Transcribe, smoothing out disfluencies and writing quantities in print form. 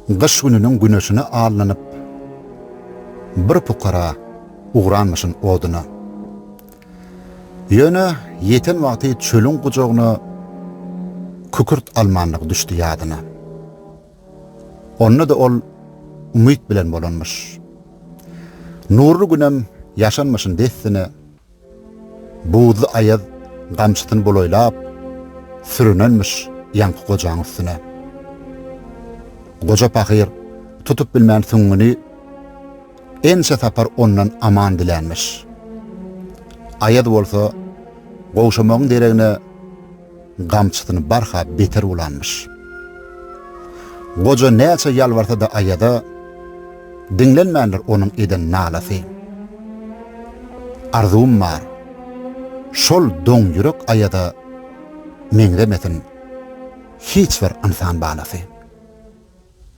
Gyş gününiň güneşine allanyp, bir pukara ugranmyşyn oduna. Ýöne ýeten wagty çölüň gujagyna kükürt almanlygy düşdi ýadyna. Onda-da ol umyt bilen bolanmyş. Nurly günem ýaşanmyşyn dessine. Buzly aýaz gamçysyny bulaýlap, sürünenmiş ýaňky gojaň üstüne. Goja pahyr tutup bilmän süňňüni ençe sapar ondan aman dilänmiş. Aýaz bolsa gowşamagyň deregine gamçysyny barha beter ulanmyş. Goja näçe ýalbarsa-da Aýaza, diňlenmändir onuň eden nalasy. Arzuwym bar, şol doňýürek Aýaza meňzemesin hiç bir ynsan balasy.